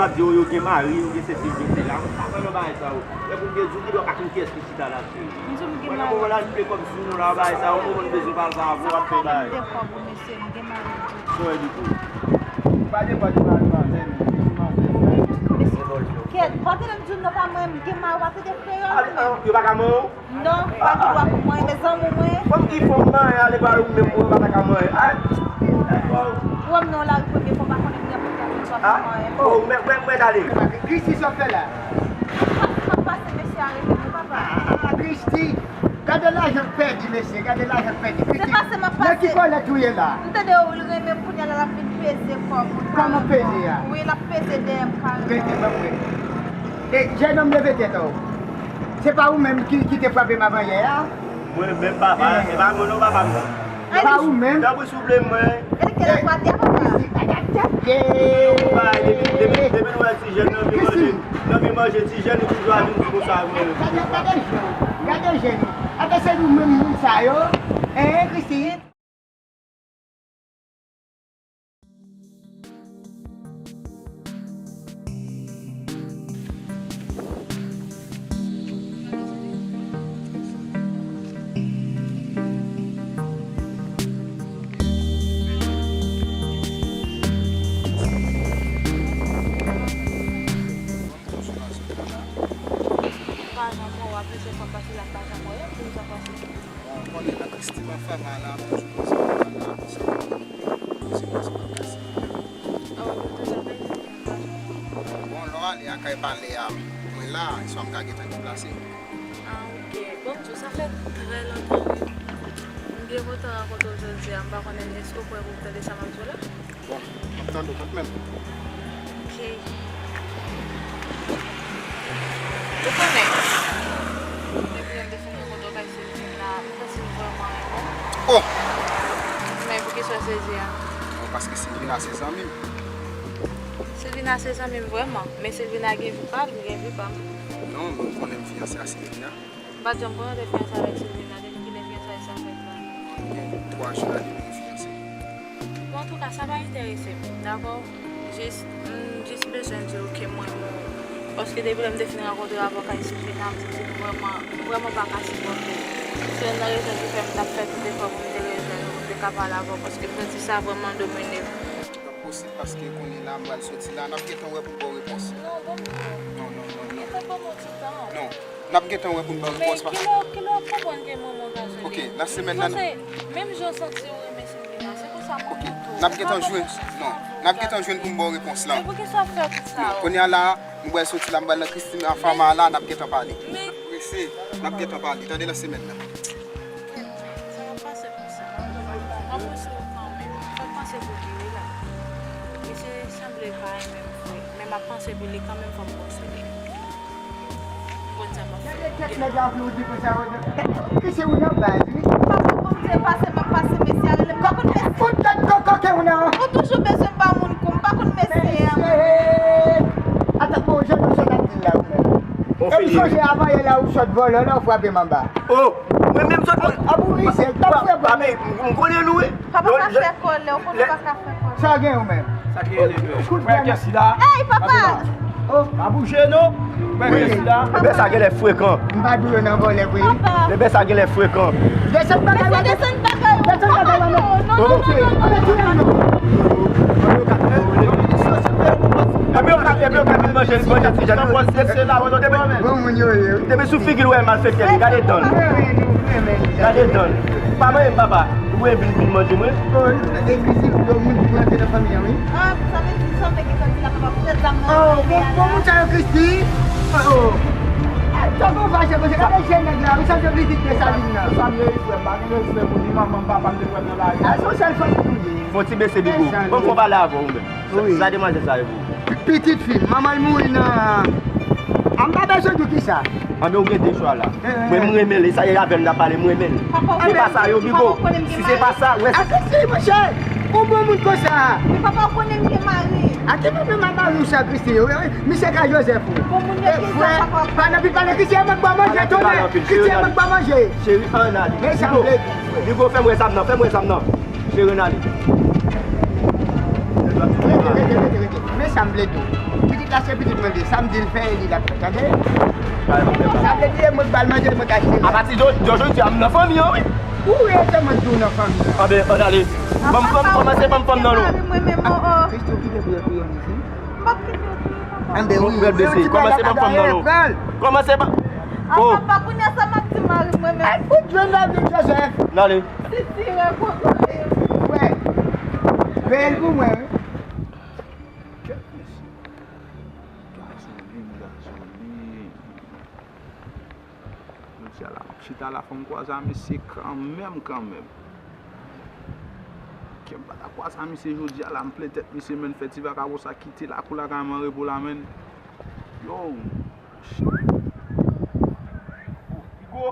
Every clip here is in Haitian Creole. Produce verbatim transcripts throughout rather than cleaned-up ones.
Ap di w yo gen mari, yo gen sesi, yo gen sela. Mwen pa kwè nan bagay sa yo. Lè pou m te di w, ki dwa pa konn kiyès ki chita la, cheri. M di w m gen mari. Mwen nan moman la, m vle kòb sou nou la, bagay sa yo, mwen bezwen pale sa avè w, w ap fè bagay. M de kòb, wi, mesye, m gen mari, m di w. Sa w di tou? Pa gen pwa de mari, manzè, men, manzè, frè. Mesye, kèt, pa tande m di w non, pa mwen, m gen mari, pa tande frè yo, non, men. Yo pa ka manyen w? Non, pa gen dwa pou mwen, men zanmi mwen. Fanm ki fanm manyen ale ba ou menm pou yo pa ta ka manyen. Ay. Ou wè m nan lari premye fwa, pa konnen mwen ap fè sa, pa manyen. Oh, mwen, mwen, mwen, ale. Christy, sa w fè la? M ap, m ap pase mesye arete mwen, papa. Ah, Christy, gade lajan k pèdi, mesye, gade lajan k pèdi. Christy, nan ki kòlèt ou ye la? M tande w renmen m, kounye a la, l ap vin peze kò m. Kòman peze a? Wi, l ap peze dèyè m, kareman. Rete, mwen, mwen. E, jennonm, leve tèt ou. Se pa ou menm ki, ki te frape m avanyè a? Mwen menm, papa, se pa mwen non, papa m. Pa ou menm? Tanpri, souple mwen. Gade kèl akwati a, papa. Gade tèt. Yon bagay depi, depi, depi nou wè ti jèn nan vin manje, nan vin manje ti jèn, li toujou ap vin di konsa avè mwen. Gade, gade jèn, gade jèn. Atò se nou menm moun sa yo, en, Christy? Pa janm wè w, plizyè fwa m pase la, m pa janm wè w, poukisa w pase? Bon, ou konnen nan Christy m ap fè mal la, toujou konsa, mal la, konsa. Se konsa, m ap kase. Oh, nou toujou ap pale, m pa janm wè w. Bon, lè w ale a kay pale a, mwen la, swa m ka gentan deplase. Ah, ok. Bon, m di w, sa fè trè lontan, wi. M byen kontan rankontre w jodi a. M pa konnen èske w prè pou w tande sa m ap di w la? Bon, m ap tande w kanmenm. Ok. Ou konnen, depi lè m te fin rankontre w kay Silvina, m santi m vrèman renmen w. Oh! Men poukisa w sezi a? Bon, paske Silvina se zanmi m. Silvina se zanmi m vrèman, men Silvina gen vi pa l, m gen vi pa m. Non, men ou konnen m fiyanse a Silvina. M pa t janm konnen w te fiyanse avèk Silvina, depi kilè fiyansay sa fèt la? Nou gen twa jou la depi nou fiyanse. Bon, antouka, sa pa enterese m, dakò? Jis, m jis bezwen di w ke m renmen w. Paske depi lè m te fin rankontre avè w kay Silvina, m santi m vrèman, m vrèman pa ka sipòte l. Se youn nan rezon ki fè m t ap fè tout efò pou m te rejwenn ou, pou m te ka pale avè w, paske m santi sa vrèman domine m. L ap posib paske kounye la m pral soti la, n ap gentan wè pou m ba w repons. Non, ban m tan. Non, non, non, non. Gentan ban m yon ti tan. Non. N ap gentan wè pou n ba w repons la. Men kilè, kilè w ap konprann ke manman w ka jwenn li? Ok, nan semèn nan. Paske menm jan w santi w renmen Silvina, se konsa manman w tou. Ok, n ap gentan jwenn, non, n ap gentan jwenn pou n ba w repons lan. Men poukisa w ap fè tout sa? Non, kounye a la, nou pral soti la, m pral nan Christy nan Fama la, n ap gentan pale. Men prese, n ap gentan pale, tande nan semèn nan. Sa w ap pase pou sa? M ap panse w kanmenm. Fò w panse pou li, wi la. Misye sanble pa renmen m vre, men m ap panse pou li kanmenm, fò m konsole. M konn sa m ap fè. Gade tèt nèg la pou di konsa, ki se ou nan baz, wi. Papa, Bondye pase, m ap pase mesye a, rele m pa konn mesye. Fout tèt koko ke ou nan. Ou toujou bezwen ba moun kou, m pa konn mesye a. Mesye! Ata bon, jan nou sot ap di la, ou menm. Bon, e m sonje avan yè la, ou sot vòlò la, ou frape m anba. Oh! Mwen menm sot. Ap ou misye, t ap fè bon. Papi, m konnen nou, wi. Papa pa fè kòlè, ou konnen pa ka fè kòlè. Sa gen ou menm? Sa gen ou menm? Frè Kèsila. Ey, papa! Oh, pa bouje non. Frè Kèsila. Ebyen sa genlè frekan. M pa di yo nan vòlè vre. Papa! Ebyen sa genlè frekan. Desann bagay la. Desann bagay la. Desann bagay la. Non, non, non, non, non. Ebyen ou ka, ebyen ou ka vin manje, manje ti jan. Bon moun yo ye. Depi sou figi l ou wè malfektè li, gade dan l. Gade dan l. Pa manyen m, papa. Ou vle vin, vin manje mwen? Oh, e Christy, yon moun ki rantre nan fanmi an, wi. Ah, sa vle di, sa w te gentan di la, papa, poutèt zam nan. Oh, bon, bon, moun sa yo, Christy. Oh, oh. Sa gon fache konsa, gade jèn nèg la, wi, sa se pitit Desalin nan. Sa m ye, frè m, pa gen respè pou li, manman m, papa m te fè m nan lari. Ah, se yon sèl fanm pou li. Fon ti bese bigo. Bon, fò pale avè w, ou menm. Wi. Sa demwazèl sa ye pou ou? Pitit fi m, manman l mouri nan, a m pa bezwen di w kisa. Anben ou gen de chwa la. Mwen, m renmen l, e sa ye avè m n ap pale, m renmen l. Se pa sa yo, bigo. Si se pa sa, wè. Ase si, monchè. Ou bon moun konsa. Men papa, ou konnen m gen mari. A ki moun menm ak mari w sa, Christy? Misye ka Joseph ou. Bon moun yo gen zam, papa. Pa nan pil pale, Christy, e mwen k ba w manje, tonnè. Christy, e mwen k ba w manje. Cheri, ann ale. Men sa m vle di. Bigo, fè m wè zam nan, fè m wè zam nan. Cheri, ann ale. Rete, rete, rete, rete. Se sa m vle di w. Pitit la se pitit mwen li ye. Sa m di l fè, e li l ap fè. Tande? Sa vle di, e mwen k ba l manje, e mwen k achte. Apati de jodi a, m nan fanmi an, wi. Ou rete mwen di w nan fanmi an. Anben, ann ale. Ban m fanm, kòmanse ban m fanm nan non. Mwen menm, oh, oh. Christo, kite pou yo touye m isit. M p ap kite yo touye, papa. Anben, wi, wi, ti bagay la ka gaye, pran l. Kòmanse ban m fanm nan non. Kòmanse ban. Oh. Papa, kounye a sa m ap di mari mwen menm. Ay, fout jwenn la, Joseph. N ale. Sisi, rakonte. Wè. Fè l pou mwen, wi. Kèt mesye. Gazolin, gazolin. Jodi a la, m chita la, fò m kwaze a misye kanmenm, kanmenm. Ke m pa ta kwaze a misye jodi a la, m plen tèt misye, menn, fè ti vakabon sa kite lakou lakay mwen repo la, menn. Yo. Pigo.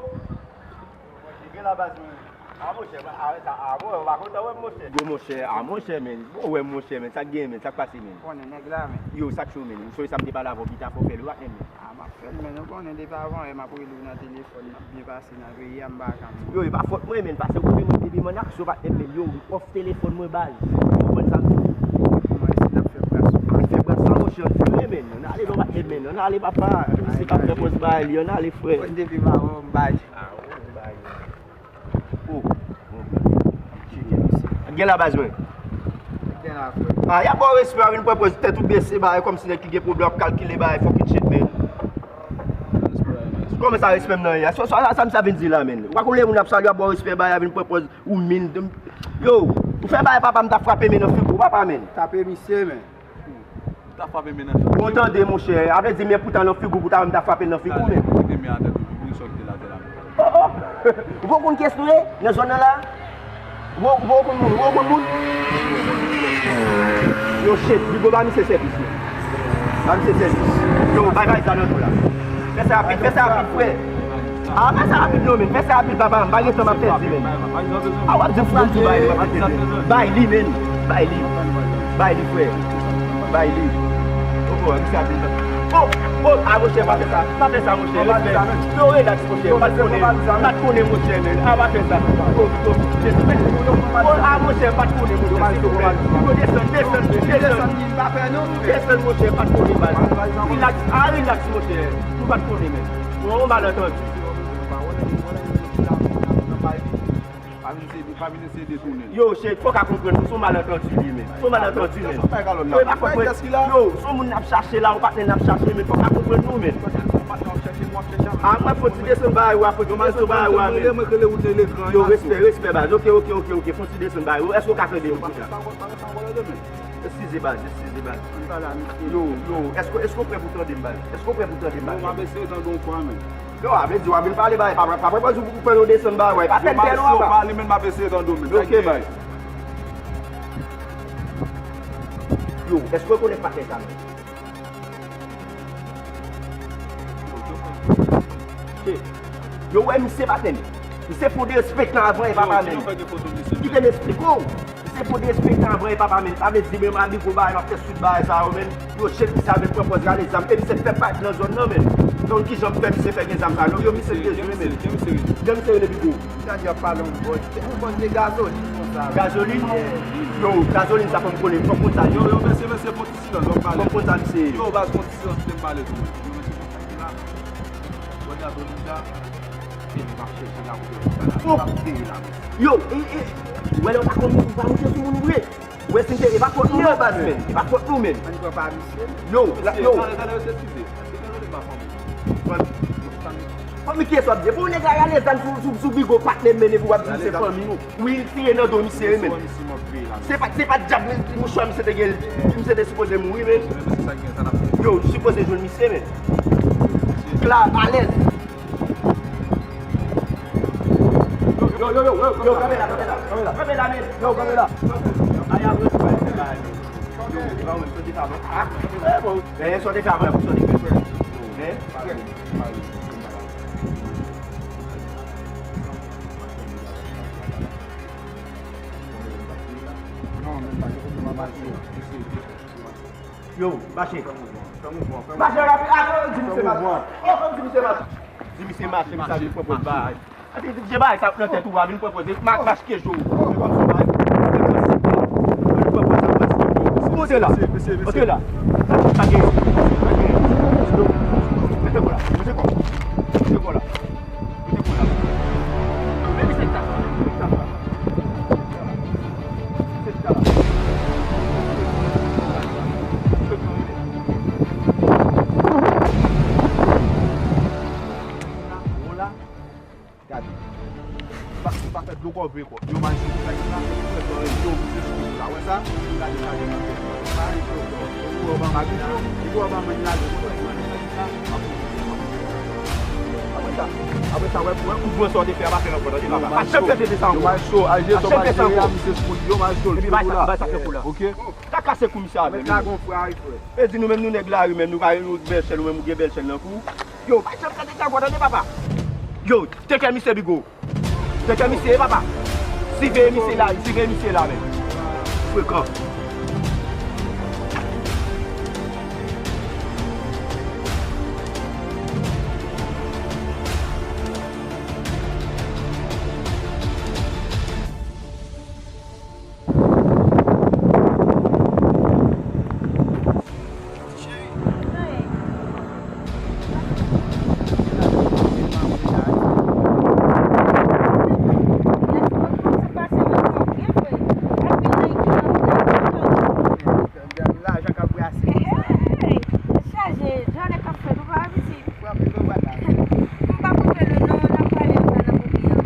Gen la baz mwen. A, monchè, a, sa, a, bon, ou pa kontan wè m, monchè. Bon, monchè, a, monchè, men. Bon, wè, monchè, men. Sa k gen, men? Sa k pase, men? Konnen nèg la, men. Yo, sa k cho, men? Ou sonje sa m te pale avè w pita, fò w fè l, ou pa, men. A, m ap fè l, men. Ou konnen depi avan yè m ap rele w nan telefòn, n ap byen pase nan peyi a, m pa ka, men. Yo, e pa fòt mwen, men. Pase w koupe mwen depi m ann aksyon, pa, men. Yo, off telefòn mwen, baz. Ou konprann sa m di w? Mwen, si n ap fè bras. N ap fè bras la, monchè, ann fè, men. Ann ale, non, pa, men. Ann ale, papa. Misye k ap fè pòz bay li, ann ale, frè. Mwen, depi m avè w, m bay. A, ou bay. Oh, bon, bon. Gen la baz mwen. Gen la, frè. Ah, y ap ba w respè, a vin pran pòz tèt ou bese, bagay kòmsi nèg ki gen pwoblèm ap kalkile bagay fucking shit, man. Kòman sa respè m nan ye a? Sa, sa, sa, sa m sa vin di la, man. Ou pa konn lè moun ap salye, ap ba w respè, bagay a vin pran pòz ou min. Yo, ou fè bagay papa m ta frape men nan figi w, papa, man. Tape misye, man. Ou ta frape men nan figi. Bon, tande, monchè. A vle di, men poutan nan figi w, pou ta wè m ta frape nan figi w, men. Kite men atè tou, pou sa w kite l atè la. Oh, oh. Ou poko konn kiyès nou ye nan zòn nan la? Ou poko konn moun, ou poko konn moun? Yo, shit, Bigo ba misye sèvis, yo. Ba misye sèvis. Yo, bay, bay, sa nan tou la. Fè sa rapid, fè sa rapid, frè. Ah, fè sa rapid non, men. Fè sa rapid, papa. M pa gen tan, m ap pèdi, men. Ah, w ap di fraze. Bay li, men. Bay li. Bay li, frè. Bay li. Oh, oh, misye ap vin. Oh, oh, ah, monchè, pa fè sa. Pa fè sa, monchè. Respè. Yo, relax, monchè. Pa t konnen. Pa t konnen, monchè, men. Ah, pa fè sa. Oh, oh, oh, ah, monchè, pa t konnen, monchè, silvouplè. Yo, desann, desann, desann. Desann, monchè, pa t konnen, baz. Relax. Ah, relax, monchè. Ou pa t konnen, men. Bon, on malentendu. Pa vin eseye, pa vin eseye detounen l. Yo, shit, fòk a konprann nou, se yon malentendu li, men. Se yon malentendu, men. Yo, e pa konprann. Yo, se yon moun n ap chache la, yon patnè n ap chache, men fòk a konprann nou, men. A, mwen fò ti desann bagay ou a, fò ti desann bagay ou a, men. Yo, respè, respè, baz. Ok, ok, ok, ok, fò ti desann bagay ou. Èske w ka tande m kounya? Eskize, baz, eskize, baz. Yo, yo, èske, èske w prè pou tande m, baz? Èske w prè pou tande m, baz? Yo, m ap eseye tande w kwa, men. Yo, a vle di, w ap vin pale, baz, pa, pa, pa, pa, ou pran yon desann, baz, wè, pa fè m pè non, apa. Yo, m ap eseye pale, men m ap eseye tande w, men. Ok, baz. Yo, èske w rekonèt patnè sa, men? Yo, wè misye, patnè m. Misye fon derespektan avan e papa, men. Kite m esplike w. Misye fon derespektan avan e papa, men. Sa vle di, men, m abi gwo bagay, m ap fè swit bagay sa yo, men. Yo, shit, misye ap vin pran pòz rale zam. E misye fè pati nan zòn nan, men. Donk, kijan m fè misye fè gen zam sa? Yo, yo, misye bezwen, men. Jan misye rele pi gwo. M tande y ap pale yon bòs. Se yon bòs de gazolin konsa. Gazolin? Yo, gazolin sa fò m konnen, fò m konn sa. Yo, yo, mesye, mesye, fò m konn sa misye ye. Yo, baz, fò m konn sa misye ye. Yo, baz, fò m konn sa misye ye. Yo, mesye, konn sa ki la. Bòs gazolin sa. E li p ap chèche la pou fè sa la. Li p ap peye la. Yo, e, e, ou wè lè w pa konn moun, ou pa monte sou moun vre. Ou wè si m te, e pa fòt nou non, baz, men. E pa fòt nou, men. Ann pran pa misye. Yo, la, yo. Gade, gade, yo se size. Fanmi kiyès w ap di? Pou nèg la rale zam sou, sou, sou Bigo, patnè m, men epi w ap di se fanmi nou. Wi, l tire nan do misye, men. Se pa, se pa dyab mouchwa misye te gen, misye te sipoze mouri, men. Yo, sipoze jwenn misye, men. Kla, alèz. Yo, yo, yo, yo, yo, kanpe la, kanpe la. Kanpe la, men. Yo, kanpe la. Ay, apre, yo, yo, yo, yo, yo, yo, yo, yo, yo, yo, yo, Dèyè sa w te fè avan la pou sa w te fè. Hein? Yo, mache. Mache rapid. Ah, fò di misye mache. Oh, fò di misye mache. Di misye mache, misye ap vin pran pòz bagay. Ase, se bagay sa nan tèt ou a, vin pran pòz, ma-, maske je w. Se kòmsi w pa, se kòmsi w pa, vin pran pòz sa, maske je w. Antre la. Mesye, mesye, mesye. Antre la. Sa ki, sa ki, sa ki, mete kò la. Mete kò. Mete kò la. Mete kò la. Men mesye sa. Mesye sa. Mesye sa. Bon la. Gade. Ou pa, ou pa fè dlo kò vre kò. Yo mal jwe sa, yo mal jwe sa, yo misye sou la. Wè sa? Gade sa, yo mal jwe. Ou wè, ou pa mal jwe. Ou wè, ou pa mal jwe. Apre sa, apre sa, wè, wè, ou pran sa w te fè a, pa fè l ankò, tande, papa. Pa janm fè tete sa ankò. Yo mal cho, al jere sa w mal jere a, misye sou yo mal cho, l sou la. Epi bay sa, bay sa fè kou la. Ok? Ka kase kou misye avè l. Mèt la gon frè, wi, frè. E di nou menm nou nèg lari menm, nou pa, nou bèl chèn, nou menm ou gen bèl chèn nan kou. Yo, bay janm tande sa ankò, tande, papa. Yo, teke misye Bigo. Teke misye, papa. Siveye misye la, siveye misye la, men. Frekan. Lajan k ap brase konsa. Hey, chaje, jan nèg ap fè nou pa pitit. Frape, frape, frape. M pa koupe nou non, n ap pale anba nan kote an.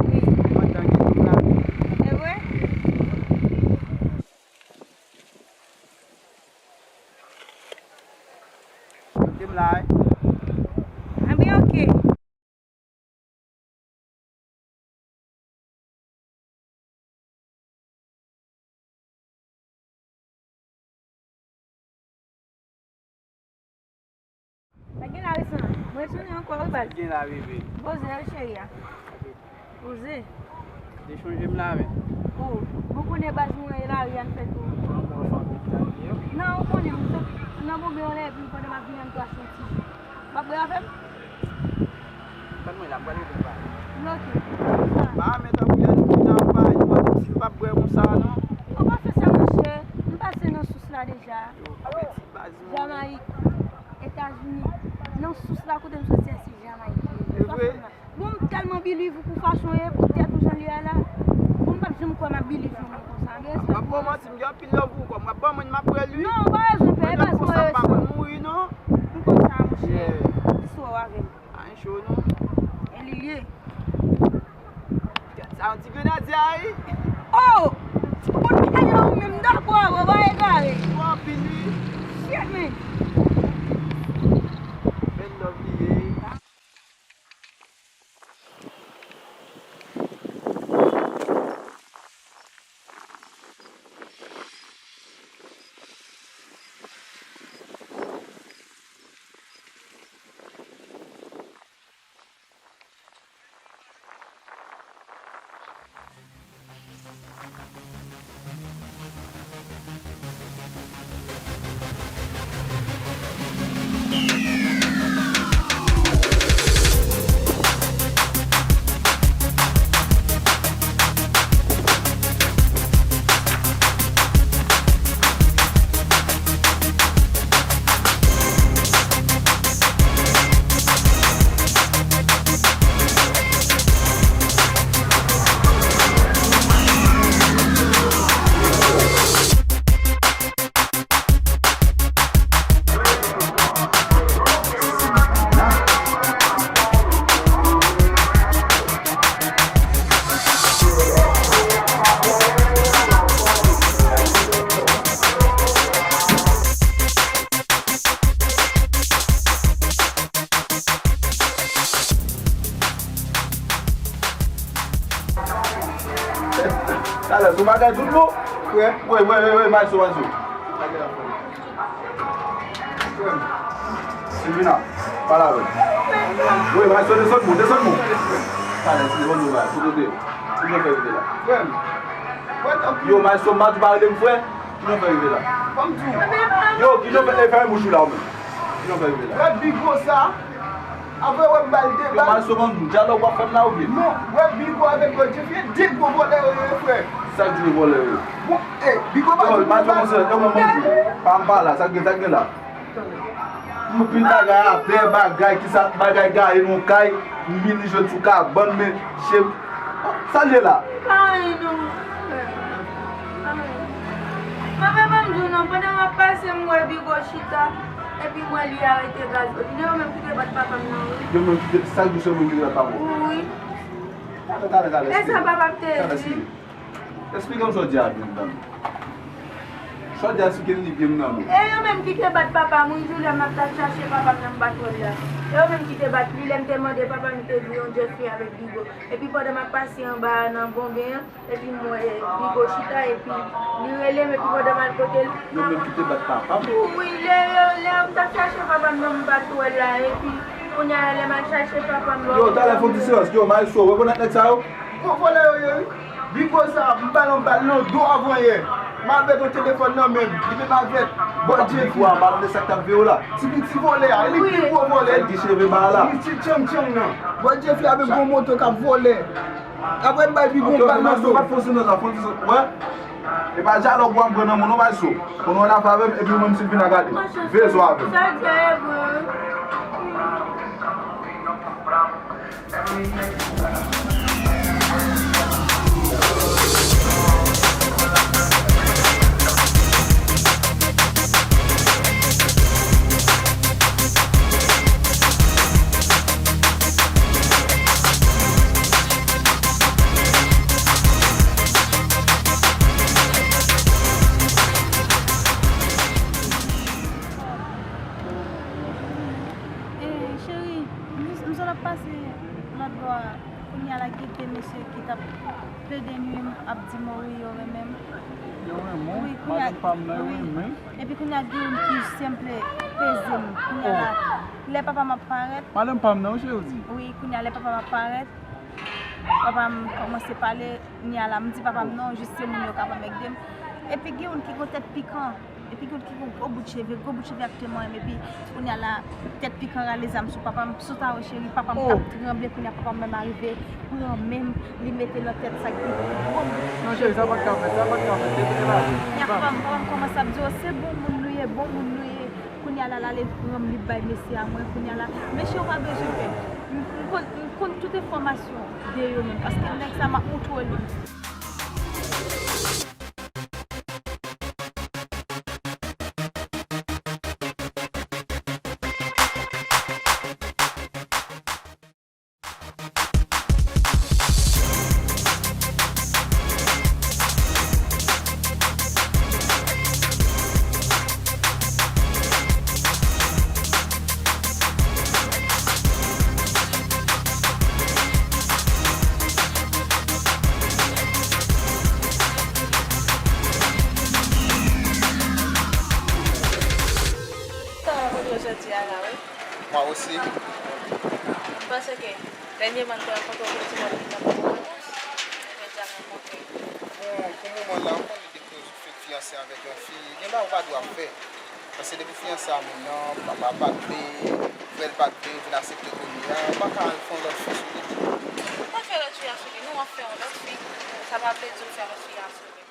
Wi. Pandan gen nou la. E vre? Kote m la, wi. Anben, oke. Sa gen la resan. Mwen tounen ankò wi baz. Sa gen la bebe. Poze wi cheri a. Poze. Te chonje m la men. Oh, bon konnen baz mwen e lari a n fè tou. Nan ou konnen m sot nan Bonbe yon lè epi pandan m ap vini an m tou achte yon ti ji. M ap bwè avè m? Ban mwen la, m pral rete m pale. Bloke. Ba men tankou lè nou vin ap pale, nou pa di si n p ap bwè konsa non. Ou pa fè sa monchè, m pase nan sous la deja. Yo, apeti baz mwen. Jamayik, Etazini, nan sous la kote m soti a se Jamayik. E vre? Bon, m tèlman believe ou pou fason w ye, pou tèt ou jan l ye a la. Bon, m p ap janm kwè m ap believe yon moun konsa. M gen respè pou ou. M ap ba w manti, m gen anpil love pou ou, kòm w ap ban mwen, m ap pran l wi. Non, ou pa bezwen pè, e pa sa mwen reyèl. M konsa, monchè. Yeah. Istwa w avè m. Pa gen cho non. E li l ye. Gad sa yon ti grenadye a wi. Oh! Ou konn kè yo menm dakò avè w, pa egare. Ou anpil wi. Shit, man. Bèl love li ye. Talè, sou bagay tout bon. Frè. Wi, wi, wi, wi, Maestro, Maestro. Silvina, pale avè m. Wi, Maestro, desann mwen, desann mwen. Talè, se bon nouvèl, sou kote. Ki jan fè rive la? Frè m. Yo, Maestro, m pa di w pa rele m frè. Ki jan fè rive la? Ban m di w. Yo, ki jan fè, e, fèmen bouch ou la, ou menm. Ki jan fè rive la? Frè Bigo sa. Apre wè m ba l de bal. Yo, Maestro, ban m di w, dyalòg w ap fè m la oubyen? Non, wè Bigo avèk Gòdjefye, de gwo vòlè yo ye, frè. Sa k di yo vòlè yo? Bon, eh, Bigo pa di m pa di w, pa m pa la, sa k gen, sa k gen la? Anpil bagay atè, bagay ki sa, bagay gaye nan kay, m vini jwenn sou kabann, men che, sa l ye la? Pa anyen non, frè. Pa anyen. Mwen menm, ban m di w non, pandan m ap pase, m wè Bigo chita. Epi m wè li arete gaz. Li yo menm ki te bat papa m nan, wi. Yo menm ki te, sa k di se yo menm ki te bat papa w? Wi. Talè, talè, talè, esplike m. E sa papa m te di. Talè, esplike m. Esplike m sa w di a byen, ban m. Sa w di a, esplike m li byen, m nan men w. E yo menm ki te bat papa m, wi, jou lè m ap t al chache papa m nan, m pa t wè l la. E yo menm ki te bat li, lè m te mande papa m, li te di yon Jeffrey avèk Bigo. Epi pandan m ap pase anba a nan Bonben an, epi m wè Bigo chita, epi li rele m, epi pandan m al kote l. Yo menm ki te bat papa m? Wi, lè, lè, lè m t ap chache papa m nan, m pa t wè l la, epi kounye a la, lè m al chache papa m nan. Yo, talè, fè yon ti silans. Yo, Maestro, ou rekonèt nèg sa yo? Gwo vòlè yo ye, wi. Bigo sa, m ba l yon bal nan do avanyè. M avèt yon telefòn nan men m, li menm avèt Bòdye. Bigo a, m pa konn sa k t ap veye w la. Ti piti vòlè a, li pi gwo vòlè. Sa ki cheve ba a la? Li ti tchang tchang nan. Bòdye fè avèk gwo moto k ap vòlè. Apre m bay Bigo yon bal nan do. Maestro, pa t fè yon silans la, fè yon ti silans. Wè. E pa dyalòg w ap pran nan men w non, Maestro. Konn wè n ap avè m, epi ou menm si l vin a gade. Veye zò avè m. Sa l di a e vre, wi. E, cheri, m jis, m sot ap pase lòt bò a. Kounye a la, gen de mesye ki t ap plede nwi m, ap di m, wi, yo renmen m. Yo renmen w? Wi, kounye a, madanm pa m nan, yo renmen m. Epi kounye a, gen youn ki senple peze m. Kounye a la, lè papa m ap parèt. Madanm pa m nan, wi, cheri, w di? Wi, kounye a, lè papa m ap parèt, papa m kòmanse pale, kounye a la, m di papa m non, jis se moun yo k ap anmègde m. Epi gen youn ki gon tèt pikan. Epi gen ki gon gwo bout cheve, gwo bout cheve ak te manyen m, epi kounye a la, tèt pikan rale zam sou papa m, sot a wè cheri, papa m t ap tranble, kounye a papa m menm arive, pran men m, li mete nan tèt sa ki gwo bout cheve. Non, cheri, sa pa t ka fèt, sa pa t ka fèt, te kite l ale. Kounye a papa m, papa m kòmanse ap di, o, se bon moun nou ye, bon moun nou ye. Kounye a la, l ale pran m, li bay mesye a mwen, kounye a la, mesye yo pa bezwen pè. M, m konn, m konn tout enfòmasyon de yo menm, paske nèg sa m ap montre w li. Sa va pou jodi a la, wi. Mwen osi. M panse ke dènyèman m te rankontre yon ti nèg ki t ap fè yon repons, jodi a m rankontre. Bon, pou moman la, ou konnen depi w fin fiyanse avèk yon fi, gen bagay ou pa dwe ap fè. Paske depi w fiyanse a moun nan, papa pa t vle, frè l pa t vle, vin aksepte kounye a, ou pa ka al fè yon lòt fi sou li. M pa fè lòt fi a sou li, non, w ap fè yon lòt fi, sa pa vle di w fè lòt fi a sou li.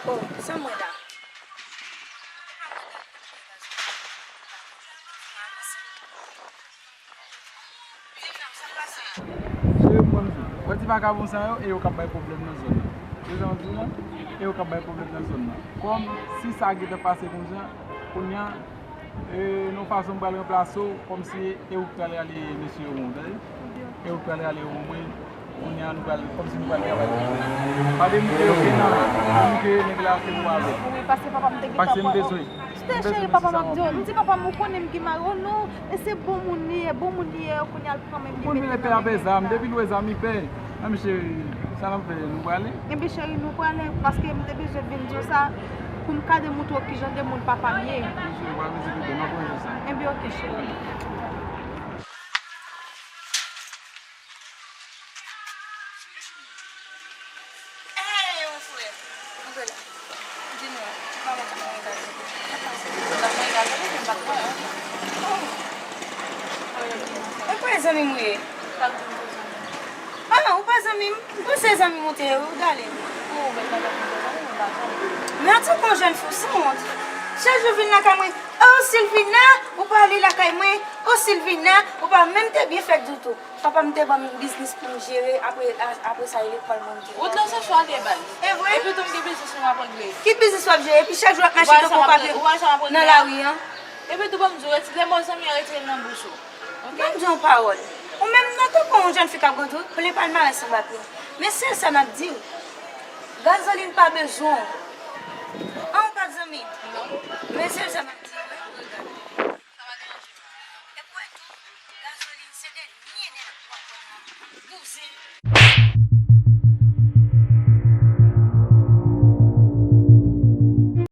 Oh, se mwen la. Cheri, mwen, wè ti vakabon sa yo, e yo k ap bay pwoblèm nan zòn nan. Se sa w di la? E yo k ap bay pwoblèm nan zòn nan. Kòm si sa gentan pase konsa, kounye a, e, nan fason m pral ranplase w, kòmsi e ou k pral rale mesye yo bon, tande? E ou k pral rale yo bon, mwen, kounye a nou pral, kòmsi nou pral travay. Pa demoute yo, ke nan, demoute nèg la, se pou avè. Wi, paske papa m te gentan pran. Paske m bezwen. Tande cheri, papa m ap di w, m di papa m, ou konnen m gen mari, o non, e se bon moun li ye, bon moun li ye, kounye a l pran men m, li mete nan men nèg la. Bon, men pè a pè zam, depi l wè zam, li pè. Menm cheri, sa n ap fè, nou prale? Enben cheri, nou prale, paske m te bezwen vin di w sa, pou m ka demontre w kijan de moun papa m ye. Cheri, pa vin di pito, m ap ranje sa. Enben oke, cheri. Ey, mon frè, antre la. Di nou, ki pa Zanmi m ou ye? Sa k di m se zanmi m? Ah, ou pa zanmi m? M panse zanmi m ou te ye, ou gale m. Ou wè, pa zanmi m, zanmi m, ou pa zanmi m. Men antanke yon jèn fi, ou sanwont. Chak jou vin lakay mwen, "Oh, Silvina, ou pa ale lakay mwen? Oh, Silvina, ou pa," men m te byen fèt ditou. Papa m te ban m biznis pou m jere, apre, a- apre sa, e lekòl mwen m te Wout lan se chwa de baz. E vre? Epi tou m gen biznis mwen ap regle. Ki biznis w ap jere? Epi chak jou w ap mache tankou yon papye nan lari an. Epi tou ban m di w, reti- lè mo zanmi an retire l nan bouch ou. Ok? Ban m di w yon pawòl. Ou menm nan tankou yon jèn fi k ap grandi, w plen palmarès anba pye w. Men sèl sa m ap di w, Gazolin pa bezwen w. An, ou pa t zanmi? Non. Men sèl sa m ap di w.